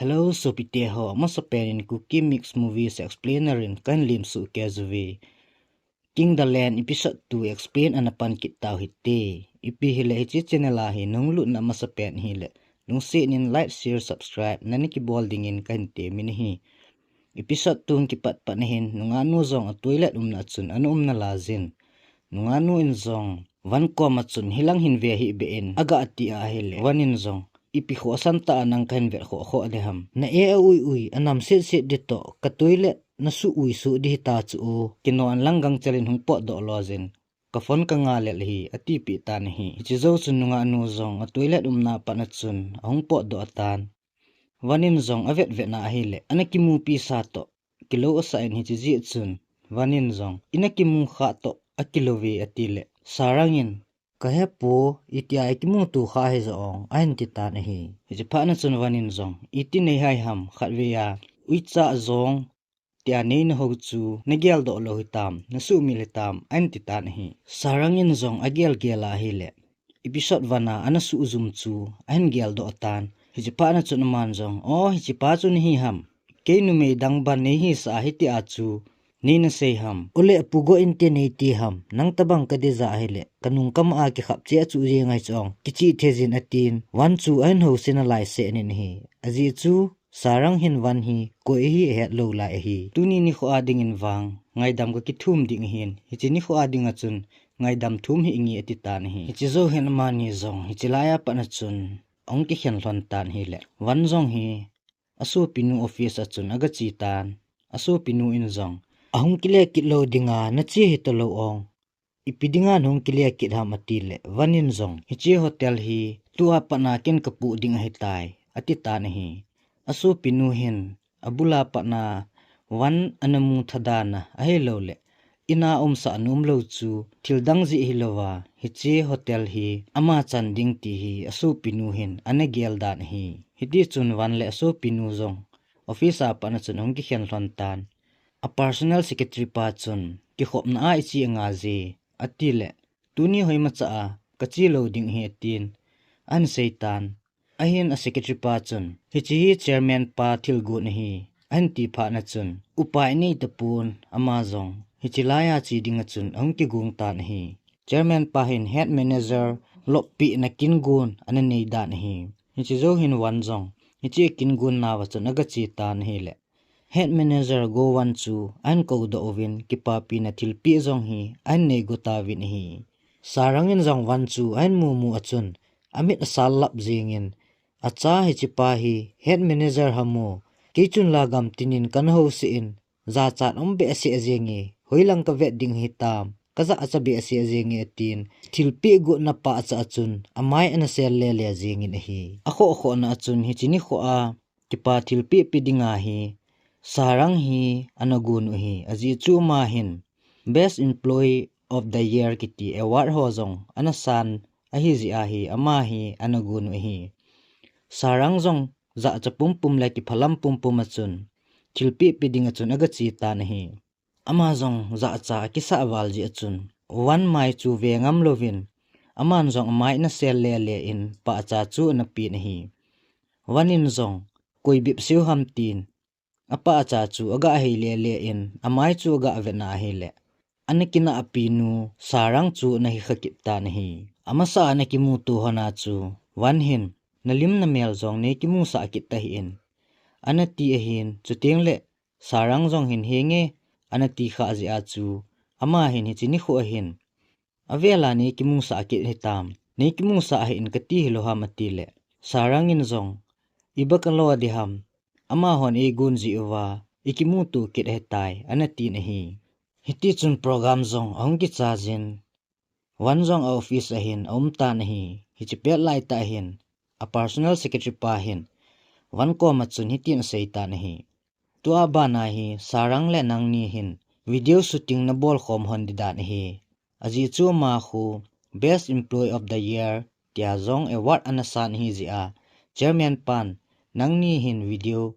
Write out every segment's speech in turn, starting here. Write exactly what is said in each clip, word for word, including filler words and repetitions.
Hello, sopite ho, amasapen in Kuki Mix Movies Explainer in kahin lemsuh kit uve. King the Land episode two explain ana pan kit tau hite. Ipi hile hiche channel a hi nahung lutna amasapen hile, lungset in like, share, subscribe nana kibol dingin kahin temin ahi. Episode two hung kipat pat na hin, nungahnu jong a toilet umna a chun ana umna laijin, nungahnu in jong Van koma chun, hilang hin ve hih beh in, aga ti ahile, Van in jong, ipi khohsah tah a nang kahin vet khoh khoh ding ham. Na e a ui ui, anam set set ding toh, ka toilet na suh ui suh ding hita chu o, kinoh in lang gangchel in hung potdoh lou jin, ka phone ka ngalel ahi, atipeh tan ahi. Hiche jou chun nungahnu jong a toilet umna pat na chun ahung potdoh atan. Van in jong avet vet na ahile, ana kimupi sa toh, kilou asah in hiche jeh chun, Van in jong, ina kimu kha toh, akilou ve atile, Sarang in, ka hepu, itia ikimuto kha hija ong, ahin ti tan ahi. Hiche phat na chun Van in jong, iti nei hai ham, khatvei a, uicha jong, tia neina ho chu, na geldoh lou hitam, na sumil hitam, ahin ti tan ahi. Sarang in jong agel gel ahile, episode one a ana suh jum chu, ahin geldoh atan. Hiche phat na chun aman jong, o, hiche pa chu nahi ham. Kei numei dang ban nei hisah a hitia chu, neina sei ham. Ole pu go in te nei ti ham. Nang tabang ka dei ja ahile, ka nung kama a kikhap che a chu jeng ahi chu ong, kichih thei jin atin. Van chu ahin housen alai seh nin ahi. Ajeh chu, Sarang hin Van hi koi ahi ahet lou lai ahi. Tuni nikho a dingin vang, ngaidam ka kithum ding ahin, hiche nikho a dinga chun ngaidam thum hih inge ati tan ahi. Hiche jou hin amani jong, hiche lai a pat na chun, ahung kikhen lhon tan ahile, Van jong hi, asopinu office a chun aga che tan, asopinu in jong, ahung kile kit lou dinga, na che hita lou ong. Ipi dinga nahung kile kit ham atile, Van in jong, hiche hotel hi, tua pat na ken ka pu ding ahitai, ati tan ahi. Asopinu hin, abul a pat na, Van ana mu thadan a, ahilou le, ina umsah nom lou chu, thil dang jeh hilou a, hiche hotel hi, ama chan ding ti hi, asopinu hin, ana gel dan ahi. Hiti chun Van le asopinu jong, office a pat na chun ahung kikhen lhon tan. A personal secretary pa chun, kikhopna a iche anga je, atile, tuni hoimacha a, ka che lou ding ahi atin, ahin sei tan. Ahin a secretary pa chun, hiche hi chairman pa thilgon ahi, ahin ti phat na chun, upai nei tapon, ama jong, hiche lai a che ding a chun, ahung kigong tan ahi. Chairman pa hin head manager, loppi na kingon, ana nei dan ahi. Hiche jou hin Van jong, hiche kingon nauva chun, aga che tan ahile. Head manager Govan chu ahin koudoh uvin, kipapina thilpeh jong hi ahin nei go tauvin ahi. Sarang in jong Van chu ahin mu mu a chun, amit asal lap jengin, acha hiche pa hi head manager ham o, kei chun la gam tinin kana househ in, jachat um behseh jenge, hoilang ka vet ding hitam, ka jachat behseh jenge atin, thilpeh gotna pahcha a chun, amai ana sel lele jengin ahi. Akhoh khohna a chun hiche nikho a, kipa thilpeh pe dinga hi, Sarang hi ana gon u ahi, ajeh chu ama hin Best Employee of the Year kiti award ho jong ana san ahi jeh a hi, ama hi ana gon u ahi. Sarang jong jachat pumpum le kiphalam pumpum a chun, thilpeh pe ding a chun aga che tan ahi. Ama jong jachat akisah val jeh a chun, Van mai chu ve ngam louvin, aman jong amai ana sel lele in pahcha chu ana pen ahi. Van in jong, koi bep seu ham tin, apahcha chu aga hei lele in, amai chu aga vetna ahile, ana kinahpi nu Sarang chu ana hikha kit tan ahi. Amasa ana kimuto hon a chu, Van hin, nalim namel jong nei kimusah kit tahih in, ana ti ahin, chuteng le, Sarang jong hin henge, ana ti khah jeh a chu, ama hin hiche nikho a hin, avel a nei kimusah kit hitam, nei kimusah hih in kati hilou ham atile, Sarang in jong, iba kalo ding ham, amahon eigon jeh uva, ikimuto kit ahitai, ana tin ahi. Hiti chun program jong ahung kichai jin, Van jong a office a hin aum tan ahi. Hiche pet laitah hin, a personal secretary pa hin, Van koma chun hitin asei tan ahi. Tua bana hi, Sarang le nangni hin, video shooting nabol khom hon ding dan ahi. Ajeh chu ama khu, Best Employee of the Year, tia jong award ana san ahi jeh a, chairman pan, nangni hin video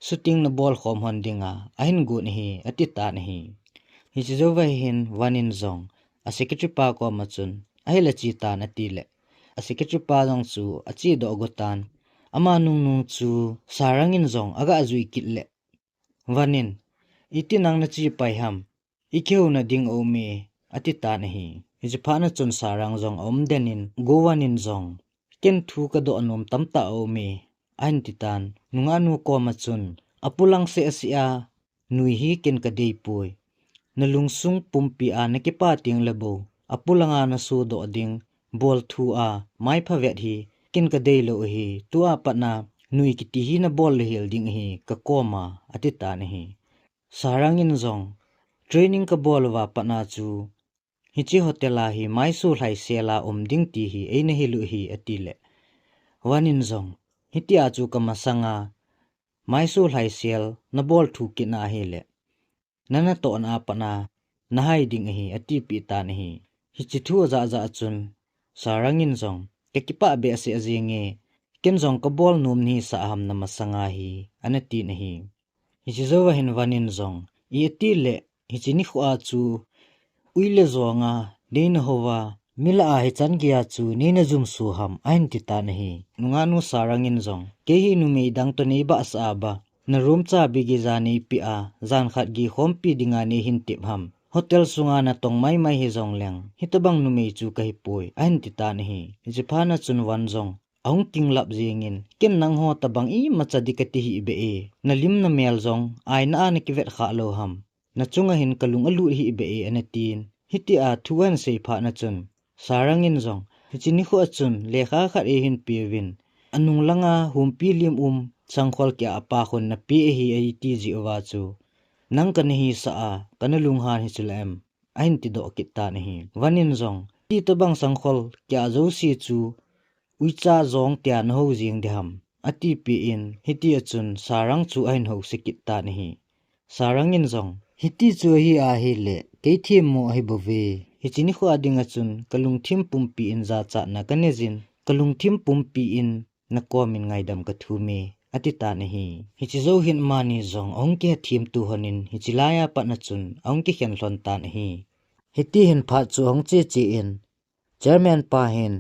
shooting nabol khom hon dinga, ahin gon ahi, ati tan ahi. Hiche jouva hin Van in jong, a secretary pa koma chun, ahila che tan atile, a secretary pa jong chu ache doh go tan, Ama nungnung chu Sarang in jong aga jui kit le, Van in, "Iti nang nache pai ham? I kihouna ding aume," ati tan ahi. Hiche phat na chun Sarang jong aum den in, Go Van in jong, "Ken thu kadoh nom tamtah aume," ahin ti tan. Nungah nu koma chun, "Apulang seh seh a, nui hi ken kadei poi. Na lungsung pumpi a nakipa teng le bou, apulanga nasodoh ding, bol thu a, mai phavet hi, ken kadei lou ahi, tua pat na, nui kiti hi nabol le hel ding ahi, kakoma," ati tan ahi. Sarang in jong, "Training kabol uva pat na chu, hiche hotel a hi maisu lhaisel a um ding ti hi eina hil u ahi," ati le, Van in jong, "Hitia chu kamasanga maisu lhaisel nabol thu kit na ahile, nanatohna a pat na nahai ding ahi," ati peh tan ahi. Hiche thu ajah jah chun Sarang in jong, "Kakipah behseh jenge, ken jong kabol nom nahisah ham namasanga hi," ana tin ahi. Hiche jouva hin Van in jong, "I ati le, hiche nikho a chu ui le jonga neina houva, mi lah a hichan geiya chu neina jumso ham?" ahin ti tan ahi. Nungah nu Sarang in jong, "Kei hi numei dang toh neibahsah a ba, na room chabi geija neipeh a, jan khat gei khompi dinga neihin tep ham? Hotel sunga natong maimai hijongleng, hitobang numei chu kahipoi," ahin ti tan ahi. Hiche phat na chun Van jong ahung kinglap jengin, "Ken nangho tobang imacha ding kati hih beh e, nalim namel jong aina a nakivet khah lou ham? Nachunga hin kalung alut hih beh e," ana tin. Hitia thu ahin sei phat na chun, Sarang in jong, "Hiche nikho a chun lekha khat eihin peuvin, anung langa humpi lim um sangkhol keh a apa khun nape ahi, eiti jeh uva chu, nang kana hisah a, kana lunghan hi chu la em?" ahin tidoh kit tan ahi. Van in jong, "Hitobang sangkhol keh a jouse chu uicha jong tia nahou jeng ding ham?" ati peh in, hitia chun Sarang chu ahin housa kit tan ahi. Sarang in jong, "Hiti chu ahi ahile, kei themmo ahi bouve. Hiche nikho a dinga chun kalungthim pumpi in jachatna kanei jin, kalungthim pumpi in nakom in ngaidam kathum e," ati tan ahi. Hiche jou hin amani jong ahung kihethem to lhon in, hiche laiya pat na chun ahung kikhen lhon tan ahi. Hiti hin phat chu ahung che che in, Chairman pa hin,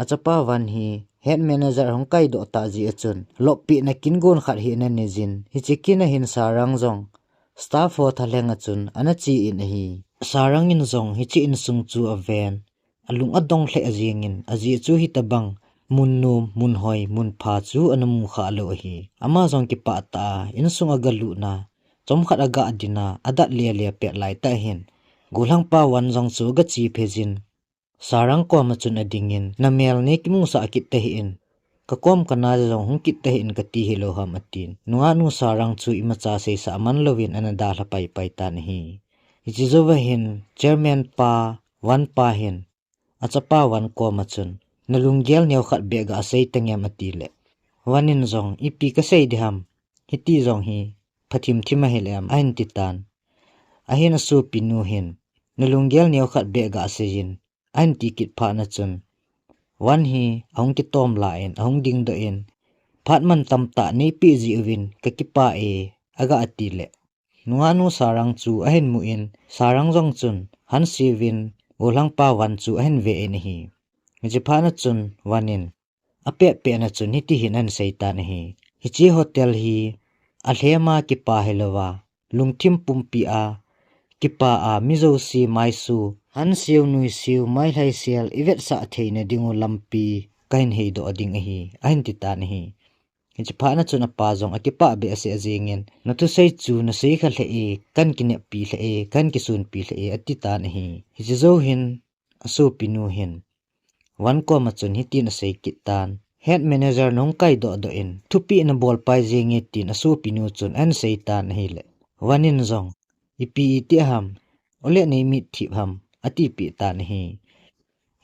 achapa Van hi head manager ahung kaidoh tah jeh a chun, loppi na kin gon khat hi ana nei jin, hiche kin a hin Sarang jong staff ho thalheng a chun ana che in ahi. Sarang in jong hiche insung chu aven, alung adong lheh jengin, ajeh chu hitobang mun nom, mun hoi, mun pha chu ana mu khah lou ahi. Ama jong kipah tah a, insung aga lutna, chomkhat aga ding a, adat le le pet lai tah hin, golhang pa Van jong chu aga che phe jin, Sarang koma chun adingin, "Namel nei kimusah kit tahih in, kakom kana jong hung kit tahih in kati hilou ham?" atin. Nungah nu Sarang chu imacha seisah man louvin ana dalha pai pai tan ahi. Hiche jouva hin, Chairman pa, Van pa hin, achapa Van koma chun, "Nalunggel neo khat beh gasei tangem?" ati le, Van in jong, "Ipi kasei ding ham? Hiti jong hi phathim thim ahi le em?" ahin ti tan. Ahin asopi nu hin, "Nalunggel neo khat beh gasei in," ahin ti kit phat na chun, Van hi ahung kitom la in, ahung dingdoh in, "Phat mantam tah neipeh jeh uvin kakipah e," aga ati le, nungah nu Sarang chu ahin mu in, Sarang jong chun hanseuvin, golhang pa Van chu ahin ve in ahi. Hiche phat na chun Van in, apeh peh na chun hiti hin ahin sei tan ahi. "Hiche hotel hi alhem a kipa hilouva, lungthim pumpi a kipa a, mi jouse maisu, hanseu nuiseu, mailhaisel ivetsah theina ding u lampi kahin heidoh ding ahi," ahin ti tan ahi. Hiche phat na chun apa jong akipah behseh jengin, "Nathusei chu nasei kha lheh e, kahin kineppi lheh e, kahin kisunpi lheh e," ati tan ahi. Hiche jou hin asopi nu hin, Van koma chun hitin asei kit tan. "Head manager nahung kaidoh doh in, thupeh nabol pai jenge," tin asopi nu chun ahin sei tan ahile, Van in jong, "Ipi iti ham, ole nei mit thip ham?" ati peh tan ahi.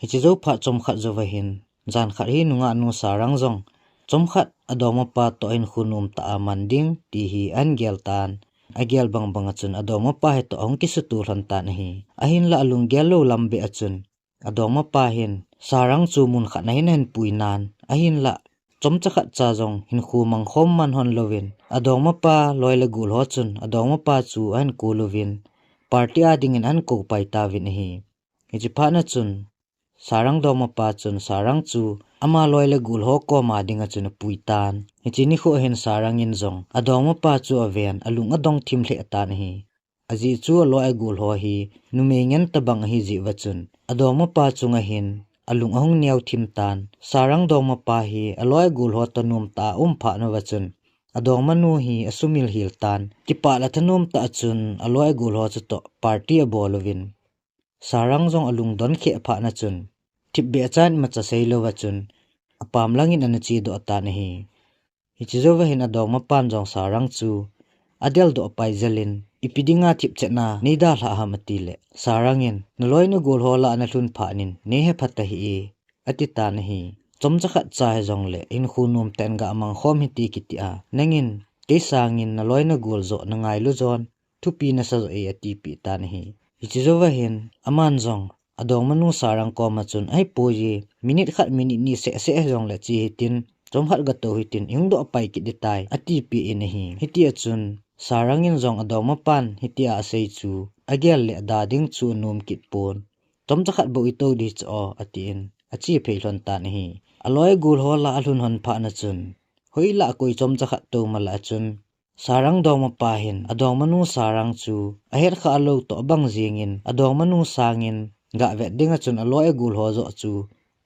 Hiche jou phat chomkhat jouva hin, jan khat hi nungah nu Sarang jong, chomkhat adongmapa toh hinkho nom tah a man ding, ti hi ahin gel tan. Agel bang bang a chun adongmapa hitoh ahung kisuto lhon tan ahi. Ahinlah alunggel lou lam beh a chun, adongmapa hin, Sarang chu mun khat na hin ahin pui nan, ahinlah, chomcha khat cha jong hinkho mangkhom man hon louvin, adongmapa loi le gol ho chun, adongmapa chu ahin kou louvin, party a dingin ahin kou pai tauvin ahi. Hiche phat na chun, Sarang dongmapa chun Sarang chu ama loi le gol ho koma dinga chun apui tan. Hiche nikho hin Sarang in jong adongmapa chu aven, alung adong thim lheh tan ahi. Ajeh chu aloi agol ho hi numei ngen tabang ahi jeh uva chun adongmapa chunga hin alung ahung neo thim tan. Sarang dongmapa hi aloi agol ho toh nomtah a aum phat nauva chun adongmanu hi asumil hel tan. Kipah le thanom tah a chun aloi agol ho chutoh party abol uvin, Sarang jong alungdon kheh phat na chun thipbeh chan imacha seilouva chun apam langin ana chedoh tan ahi. Hiche jouva hin adongmapan jong Sarang chu adeldoh pai jel in, ipi dinga thipchetna neidalhah ham, ati le, Sarang in, naloi nagol ho lah a nalhun phat in neihepha tahih e, ati tan ahi. Chomcha khat cha hijongle hinkho nomtah in gamang khom hite kiti a, nangin kei sangin naloi nagol joh nangailu jon thupi nasa joh e, atipeh tan ahi. Hiche jouva hin aman jong adongmanu Sarang koma chun, ahipoi e, minute khat minute ni seh seh hijongle che hitin, chomkhat gatou hitin, ihung doh pai kit ditai, atipeh in ahi. Hitia chun Sarang in jong adongmapan hitia asei chu agel le ada ding chu anom kit pon. Chomcha khat bou itou ding chu o, atin ache phei lhon tan ahi. Aloi agol ho lah a alhun lhon phat na chun hoilah koi chomcha khat tou mala chun Sarang dongmapa hin adongmanu Sarang chu ahetkhah lou toh abang jengin, adongmanu sangin gavet dinga chun aloi agol ho joh chu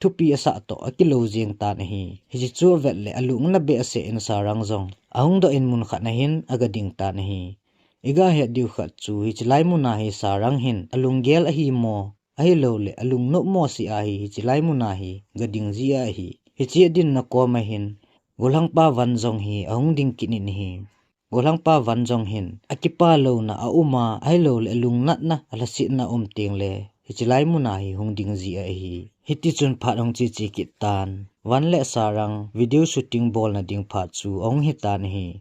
thupi asah toh akilou jeng tan ahi. Hiche chu avet le alung ana behseh in Sarang jong ahung doh in mun khat na hin agading tan ahi. Igahet diu khat chu hiche lai muna hi Sarang hin alunggel ahi mo, ahilouleh alungnop mo seh ahi, hiche lai muna hi gading ji ahi. Hiche adinna koma hin golhangpa Van jong hi ahung ding kit in ahi. Golhangpa Van jong hin akipah louna aum a, ahilouleh lungnatna, alhasetna aum tengle hiche lai muna hi hung ding ji ahi. Hitichun phat ahung cheche kit tan, Van le Sarang video shooting bolna ding phat chu ahung hitan ahi.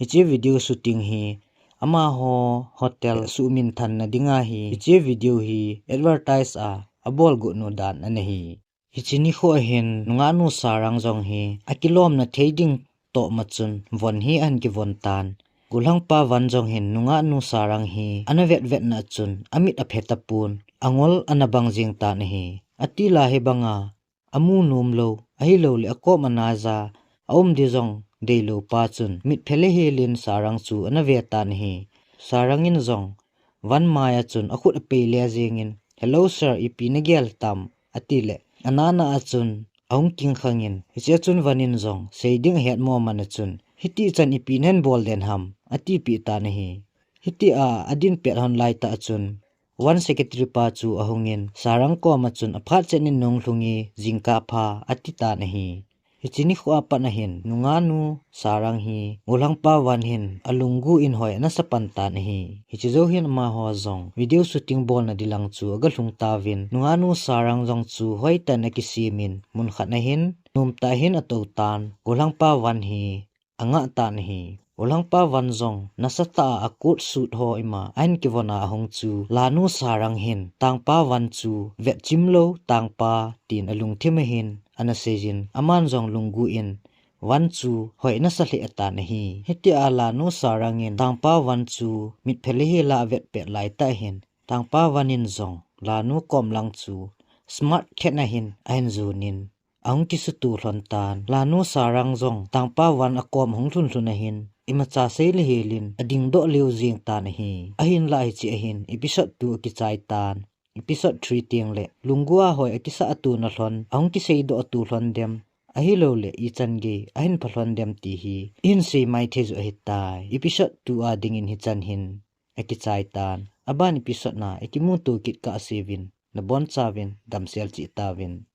Hiche video shooting hi amaho hotel suhminthanna dinga hi hiche video hi advertise a abolgot nu dan ana hi. Hiche nikho hin nungahnu Sarang jong hi akilomna thei ding toh ma chun von hi ahin kivon tan. Golhangpa Van jong hin nungahnu Sarang hi ana vetvetna chun amit aphe tapon, angol ana bang jeng tan ahi. Atila hibanga amu nomlou, ahilouleh akom a naja aum ding jong deilou pa chun mitphe le helin Sarang chu ana ve tan ahi. Sarang in jong Van mai a chun akhut apei le jengin, "Hello sir, ipi nagel tam?" ati le, anana a chun ahung kingkhangin, hichea chun Van in jong sei ding ahet mo man a chun, "Hitichan ipi nahin bol den ham?" atipeh tan ahi. Hitia adin pet lhon laitah a chun Van secretary pa chu ahungin, Sarang koma chun aphat chet in nahung lhung e, jingkah pha, ati tan ahi. Hiche nikho a pat ahin nungahnu Sarang hi golhangpa Van hin alunggu in hoi ana sa pan tan ahi. Hiche jou hin amaho jong video shooting bolna dilang chu aga lhung tauvin, nungahnu Sarang jong chu hoitah in akisem in, mun khat ahin nomtah in atou tan. Golhangpa Van hi angah tan ahi. Golhangpa Van jong nasatah a a coat suit ho ima ahin kivon a ahung chu, lanu Sarang hin tangpa Van chu vetchim lou tangpa tin alungthim ahin ana seijin, aman jong lunggu in Van chu hoi ana sa lheh tan ahi. Hitia lanu Sarang in tangpa Van chu mitphe le hel a avet pet laitah hin tangpa Van in jong lanu kom lang chu smart khen ahin ahin jon in ahung kisutu lhon tan. Lanu Sarang jong tangpa Van akom ahung lhun lhun ahin, imacha sei le helin adingdoh leu jeng tan ahi. Ahinlah hiche ahin episode two akichai tan. Episode three teng le lunggu a hoi akisah tu na lhon, ahung kiseidoh tu lhon dem, ahilouleh ichan gei ahin pha lhon dem ti hi ihin sei mai thei joh ahitai. Episode two a dingin hichan hin akichai tan. Aban episode na ikimuto kit kah seuvin, nabonchauvin damsel cheh tauvin.